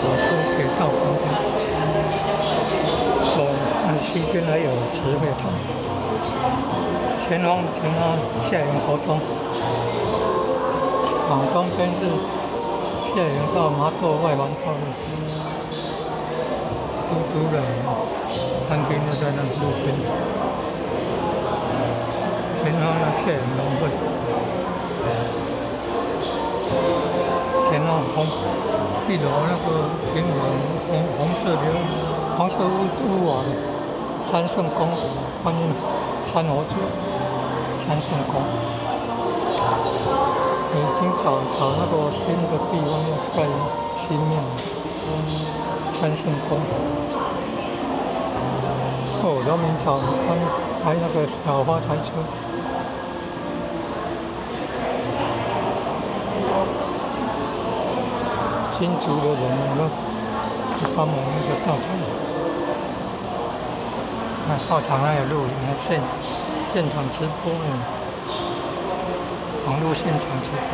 火車鐵道旁邊。哦，那西邊還有慈惠堂。前方下營國中，往東邊是下營到麻豆外環道路。嘟嘟的餐廳就在那路邊。前方呢，下營農會。前方紅一樓那個平房紅紅色的紅色屋瓦的三聖宮觀音三佛祖三聖宮，已經找那個新的地方要蓋新廟，三聖宮。哦，農民草開開那個小發財車。新竹的人都去幫忙那個道場，那道場那有錄影，現場直播，網絡現場直播。